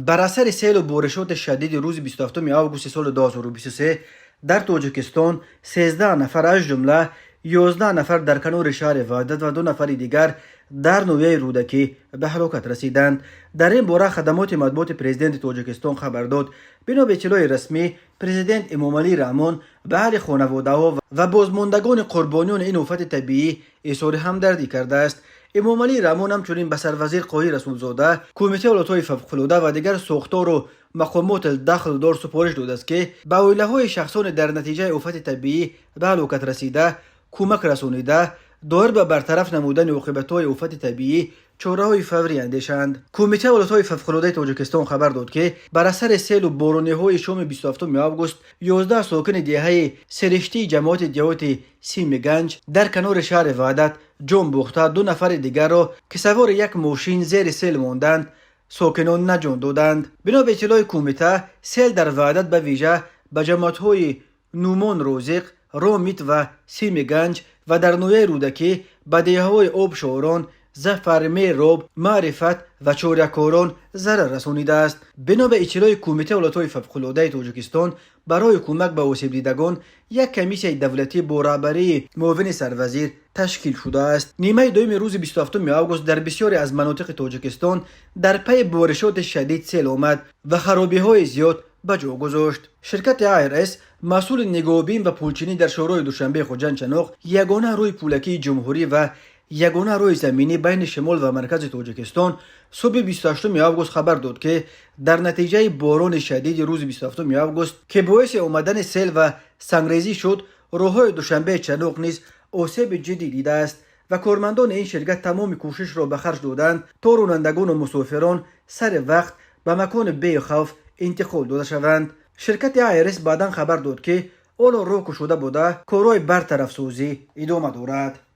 Бар асари селу боришоти шадиди рӯзи 27 августи соли 2023 дар Тоҷикистон 13 нафар, аз ҷумла 11 нафар дар канори шаҳри Ваҳдат ва 2 нафари дигар дар ноҳияи Рӯдакӣ ба ҳалокат расиданд. Дар ин бора хадамоти матбуоти президенти Тоҷикистон хабар дод. Бино ба иттилои расмӣ, президент Эмомалӣ Раҳмон ба аҳли хонаводаҳо ва бозмондагони қурбониёни ин офати табиӣ изҳори ҳамдардӣ кардааст. Эмомалӣ Раҳмон ҳамчунин ба сарвазир Қоҳир Расулзода, Кумитаи ҳолатҳои фавқулода ва дигар сохтору мақомоти дахлдор супориш додааст, ки ба оилаҳои шахсоне дар натиҷаи офати табиӣ ба ҳалокат расида кӯмак расонида, доир ба бартараф намудани оқибатҳои офати табиӣ чораҳои фаврӣ андешанд. Кумитаи ҳолатҳои фавқулодаи Тоҷикистон хабар дод, ки бар асари селу борониҳои шоми 27 август 11 сокини деҳаи Сериштии ҷамоати деҳоти Сими Ганҷ дар канори шаҳри Ваҳдат ҷон бохта, 2 нафари дигарро, ки савори як мошин зери сел монданд, сокинон наҷот доданд. Бино ба иттилои кумита, сел дар Ваҳдат ба вижа ба ҷамоатҳои Нумон Розиқ, Ромит ва Сими Ганҷ ва дар ноҳияи Рӯдакӣ ба деҳаҳои Обшорон, Зафар, Мероб, Маърифат ва Чорякорон зарар расонидааст. Бино ба иттилои Кумитаи ҳолатҳои фавқулодаи Тоҷикистон, барои кӯмак ба осебдидагон як комиссияи давлатӣ бо раҳбарии муовини сарвазир ташкил шудааст. Нимаи дуюми рӯзи 27 август дар бисёре аз манотиқи Тоҷикистон дар пайи боришоти шадид сел омад ва харобиҳои зиёд ба ҷо гузошт. Ширкати АРС, масъули нигоҳубин ва пулчинӣ дар шоҳроҳи Душанбе Хуҷанд Чаноқ, ягона рӯи пулакии ҷумҳурӣ ва ягона роҳи заминӣ байни шимол ва маркази Тоҷикистон, субҳи 28 август хабар дод, ки дар натиҷаи борони шадиди рӯзи 27 август, ки боиси омадани сел ва сангрезӣ шуд, роҳҳои Душанбе Чаноқ низ осеби ҷиддӣ дидааст ва кормандони ин ширкат тамоми кӯшишро ба харҷ доданд, то ронандагону мусофирон сари вақт ба макони бехавф интиқол дода шаванд. Ширкати АРС баъдан хабар дод, ки ҳоло роҳ кушода буда, корҳои бартарафсозӣ идома дорад.